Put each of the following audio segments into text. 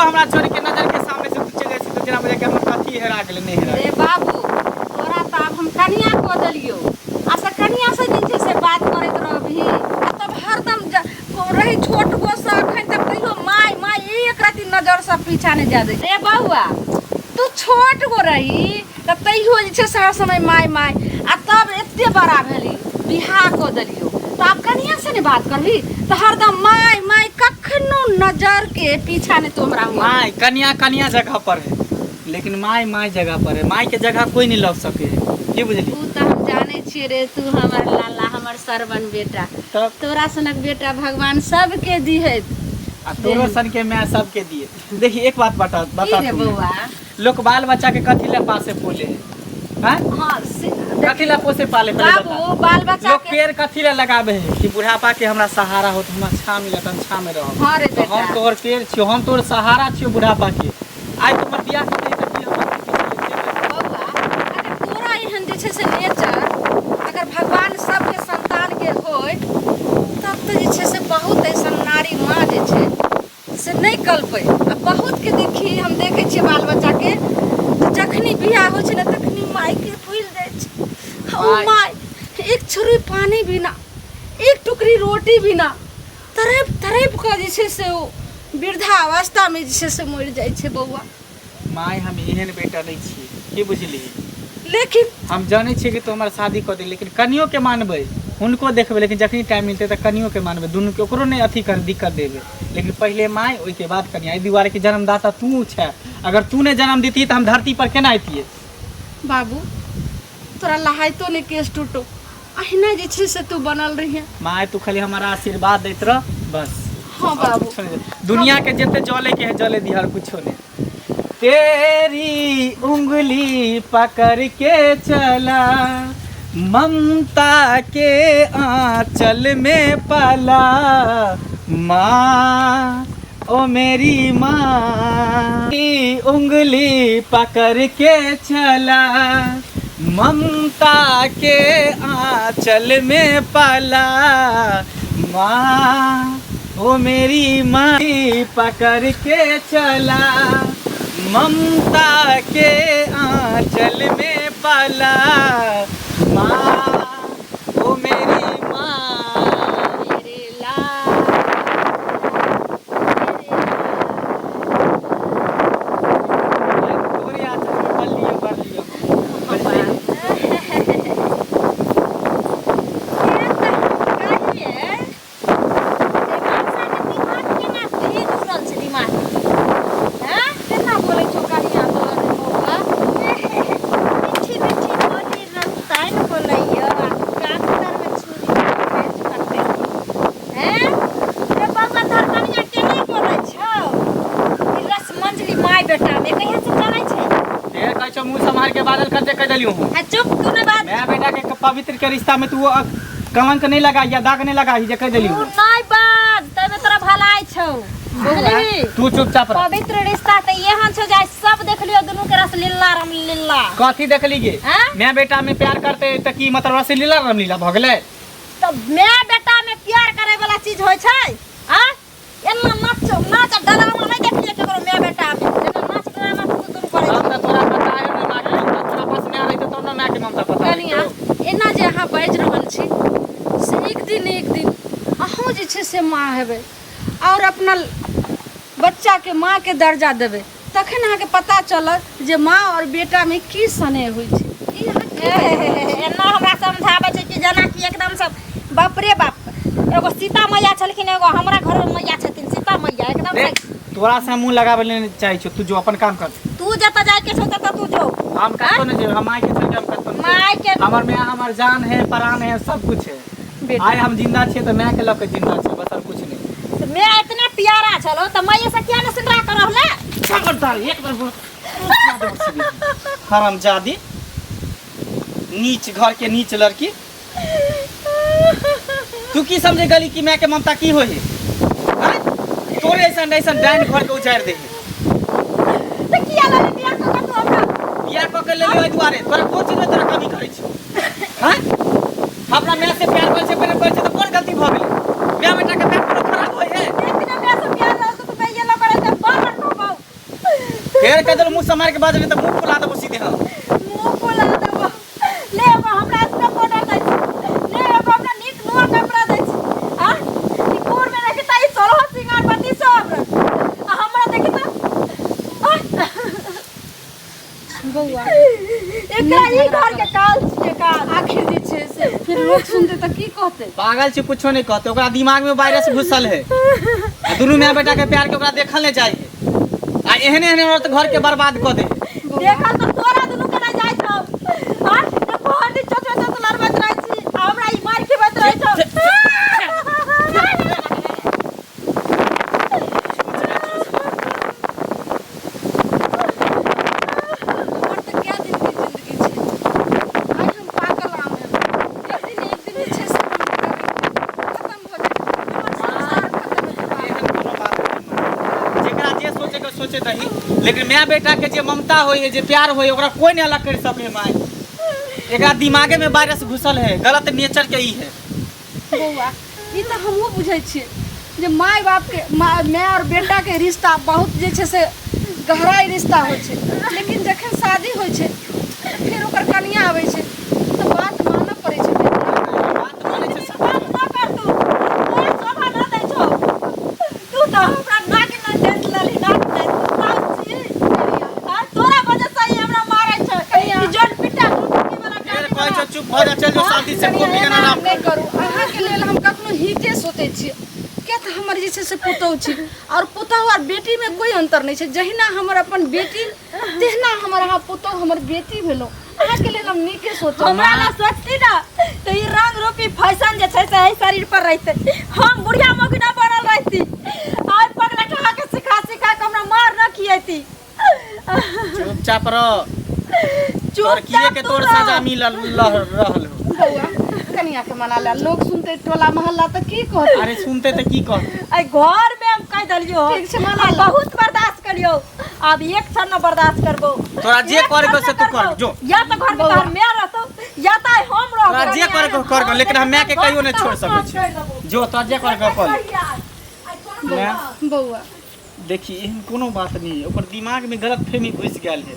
हमरा छोड़ के नजर के सामने से तू चलि जाइ छी तऽ जेना बुझाइ कि हमर कथी हेरा गेलै नहि हेरा रे बाबू, तोरा तऽ आब हम कनिया कऽ देलियौ आ से कनिया से जे छै से बात करैत रहबही आ तब हरदम रही छोट गो से अखन तक कहियो माय माय एक रति नजर से पीछा नहि जाय दै। रे बौआ, तू छोट गो रही तऽ तैयो जे छै से हर समय माय माय, आ तब एते बड़ा भेली बियाह कऽ देलियौ तऽ आब कनिया से नहि बात करबही तऽ हरदम माय माय, कखनो नजर के पीछा नहि तू हमरा हुआ। माय कनिया कनिया जगह पर है, लेकिन माय माय जगह पर है, माय के जगह कोई नहीं लग सके है, की बुझली? उ तऽ हम जानै छियै रे, तू हमर लाला, हमर सरवन बेटा, तब तोरा सनक बेटा भगवान सबके दिहैत आ तोरो सन के माय सबके दिए। देखी एक बात बता की बता रे तू बौआ? लोग बाल बच्चा के कथी ला पासे पोले है? हैं? हाँ, से कथी ला पोसे पाले पहले बता। बाबू, बाल बच्चा लोग के पेड़ कथी ला लगाबे है कि बुढ़ापा के हमरा सहारा होत, हमरा छाँ मिलत, हम छाँ में रहब। हाँ रे तो हम बेटा। तोहर पेड़ छियो, हम तोहर सहारा छियो बुढ़ापा के। आइ तोहर बियाह के तऽ की हमर पीछे चलि बौआ, अगर तोरा एहन जे छै से नेचर अगर भगवान सबके संतान के होय तब तऽ जे छै से बहुत ऐसन नारी माँ जे छै से नहि कलपै। आ बहुत के देखी हम देखै छियै बाल बच्चा के तऽ जखनी बियाह होइ छै ने तखनी माय के भूलि जाइ छै। आ ओ माय माय एक छुरी पानी बिना, एक टुकड़ी रोटी बिना तड़पि तड़पि कऽ जे छै से ओ वृद्धावस्थामे जे छै से मरि जाइ छै बौआ। माय हम एहन बेटा नहि छियै, की बुझलिही? लेकिन हम जानै छियै कि तू हमर शादी कऽ देली, लेकिन कनियो के मानबै, हुनको देखबै, लेकिन जखनी टाइम मिलतै तऽ कनियो के मानबै, दुनू के ओकरो नहि अथी कर दिक्कत देबै, लेकिन पहिले माय ओहिके बाद कनिया। एहि दुआरे कि जन्मदाता तू छै, अगर तू नहि जन्म दितही तऽ हम धरती पर केना अयतियै? बाबू, तोरा लहाइतो नहि केश टूटो, अहिना जे छै से तू बनल रहिहे। माय तू खाली हमारा आशीर्वाद दैत रह बस। हाँ और बाबू। कुछो नहीं। दुनिया के जते जले के है जले दिहर, कुछो नहीं। तेरी उंगली पकड़ के चला, ममता के आंचल में पला, माँ ओ मेरी माँ। तेरी उंगली पकड़ के चला, ममता के आंचल में पला, माँ ओ मेरी माँ। पकड़ के चला, ममता के आंचल में पला, माँ ओ मेरी माँ। मेरे लाल, मेरे तोरे आंचल में पल लियो, बढ़ लियो। लाल। केना बोलै छौ कनिया तोहर रे बौआ? मीठी मीठी बोली रसायन बोलैया, कान तर में छुरी पेच करते हैं। रे बौआ, तोहर कनिया केना बोलै छौ? ई रसमंजलि माय बेटा में कहिया से चलै छै? ढेर कहै छौ, मुँह सम्हार के बाजल कर जे कहि देलियौ हूँ। आ चुप तू ने बाज। मैं बेटा के पवित्र के रिश्ता में तू कलंक नहीं लगा या दाग नहीं लगा जे कहि देलियौ तू हूँ। नहीं बाज तबे तोरा भलाई छौ, बुझलिही? तू चुपचाप रह। पवित्र रिश्ता तऽ एहन छौ जाय सब देखलियो दुनू के रसलीला रामलीला। कथी देखली गे? आँय? मैं बेटा में प्यार करते तऽ की मतलब रसलीला रामलीला भऽ गेलै? तऽ माय बेटा में प्यार करे वाला चीज होइ छै? आँय? एना नाच नाच डरामा नहि देखलियै केकरो माय बेटा में जेना नाच डरामा तू दुनू करै हम छी। तऽ तोरा पता है ने माँ के ममता, तोरा पास माय रहितौ तब ने माय के ममता पता कनिया, रहितौ। एना जे अहाँ बाजि रहल छी से एक दिन एक दिन अहूँ जे छै से माँ हेबै आओर अपना बच्चाके माँके दर्जा देबै, तखन अहाँके पता चलत जे माँ आओर बेटामे की स्नेह होइ छै। ई अहाँ की बाजि रहल छी? एना हमरा समझाबै छै कि जेना कि एकदम सब बाप रे बाप, एगो सीता मैया छलखिन, एगो हमरा घर में मैया छथिन सीता मैया एकदम। देख, तोरा से हम मुँह लगाबै ले नहि चाहै छियौ, तू जो अपन काम कर। तू जतऽ जाय के छौ ततऽ तू जो। हम कतौ नहि जेबै, हम माय के छोड़ि के हम कतौ नहि माय जेबै। के हमर माय हमर जान है, प्राण है, सब कुछ है। बेटा। आइ हम जिंदा छियै तऽ माय के लऽ के जिंदा छियै, बस और कुछ नहीं। तऽ माय इतना प्यारा छलो तऽ माय से किया ने सिंदरा कर रहले? खबरदार एक बार बोल हरामजादी, नीच घर के नीच लड़की, तू की समझे गली कि माय के ममता की होई है? आँय? तोरे ऐसन ऐसन डाइन घर के उजाड़ि दे है। तऽ किया लड़े बियाह कऽ के तू हमरा? बियाह कऽ के लेलियो एहि दुआरे, तोरा कोन चीज में तोरा कमी करै छौ? आँय? अपना माय से प्यार करै छै, प्रेम करै छै तऽ कोन गलती भऽ गेलै? माय बेटा के प्यार कोनो खराब होइ है? एक दिन माय से प्यार रहल तऽ तू माये लऽ करै छै, बार बार कहबौ। फेर कह देलहुँ मुँह सम्हारि के बाजबै तऽ मुँह फुला देबो सीधे हम। मुँह फुला देबो। ले एगो हमरा स्नो पाउडर दै छी, ले एगो हमरा नीक नुआ कपड़ा दै छी। आ ई बूढ़ में देखी त ई सोलह सिंगार पति सब आ हमरा देखी त बौआ एकरा ई घर के काल छियै काल। आखिर जे छै से फिर लोग सुनते तऽ की कहते? पागल छै, कुछो नहीं कहते। ओकरा दिमाग में वायरस घुसल है आ दुनू माय बेटा के प्यार के ओकरा देखल नहीं जाए आ एहने एहने औरत घर के बर्बाद कऽ दे। देखल तऽ तोरा दुनू के नहि जाइ छौ। आ जे भरि दिन चोचो चोच लड़बैत रहै छी आ हमरा ई मारि खिबैत रहै छौ। हमर तऽ कए दिन के जिंदगी छै। आइ हम पाकल आम हेबै, एक दिन एक दिन जे छै से हम खत्म भऽ जेबै, हमर संसार खत्म हेतै। एहन कोनो बात नहीं माय। जेकरा जे सोचे के सोचे दही, लेकिन माय बेटा के जे ममता होय है, जे प्यार होय है, ओकरा कोई नहीं अलग कर सके है माय। एकरा दिमागे में वायरस घुसल है, गलत नेचर के ई है। बौआ, ई तऽ हमहूँ बुझै छियै जे माय बापके, माय आओर बेटाके रिश्ता बहुत जे छै से गहराइ रिश्ता होइ छै, लेकिन जखन शादी होइ छै तऽ फेर ओकर कनिया आबै छै तऽ बात मानऽ पड़ै छै बेटा। बात मानै छै सब। बात न कर तू, तोरा शोभा न दै छौ। तू तऽ हमरा नाक न देख लेलही, नाक न साउस छी। आ तोरा वजह से ही हमरा मारै छै ई जन पिट्टा टुटकी वाला। फेर कहै छौ चुप भऽ जा, चल जो शांति से कनिया, खो पी के एना आराम नहि कर। करू। अहाँके लेल हम कखनो हिते सोचै छियै, किया तऽ हमर जे छै से पुतहु छी आओर पुतहु आओर बेटीमे कोइ अन्तर नहि छै। जहिना हमर अपन बेटी तहिना हमर अहाँ पुतहु हमर बेटी भेलहुँ। अहाँके लेल हम नीके सोचब। हमरा ला सोचती ना तऽ ई रंग रूपी फैशन जे छै से एहि शरीर पर रहते, हम बुढ़िया मौगी ना बनल रहती। आइ पगला ठहा के सिखा सिखा के हमरा मार न खियैती। चुपचाप रह। तोर किए के चुपचाप तू तोर रह। सजा मिलल रहल हो। बौआ, कनिया के मना ले, लोग सुनते टोला मोहल्ला तऽ की कहते? अरे सुनते तऽ की कहते? एहि घर में हम कहि देलियो। ठीक छै, मना हम ले। बहुत बर्दाश्त करियो, आब एक क्षण न बर्दाश्त करबो। तोरा जे एक करे के क्षण से न तू कर, करबो। जो। या तऽ घर में बौआ। तोहर माय रहतौ या तऽ हम रहबो। तोरा जे करे के कर, लेकिन हम माय के कहियो नहीं छोड़ सकै छी। जो तोरा जे करे के कर। माय। बौआ देखी, एहन कोनो बात नहीं है। ओकर दिमाग में गलत फहमी घुसि गेल है,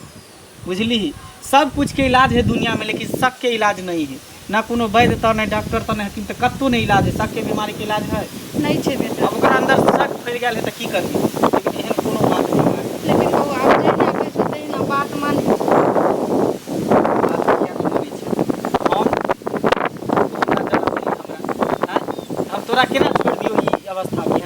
बुझली? सब कुछ के इलाज है दुनिया में, लेकिन शक के इलाज नहीं है। ना कोनो वैद्य तऽ नहि डॉक्टर तऽ नहि हकीम तऽ कतहु नहि इलाज है। शक के बीमारी के इलाज है? नहि छै बेटा। अब ओकरा अंदर शक फैल गेल है तऽ की करबी? लेकिन एहन कोनो बात नहीं है। लेकिन बौआ, आब जहिना कहै छै तहिना बात मानी। बात किया नहि मानै छै? हम तोरा जनम देली हमरा, आँय? हम तोरा केना छोड़ि दियौ ई अवस्थामे?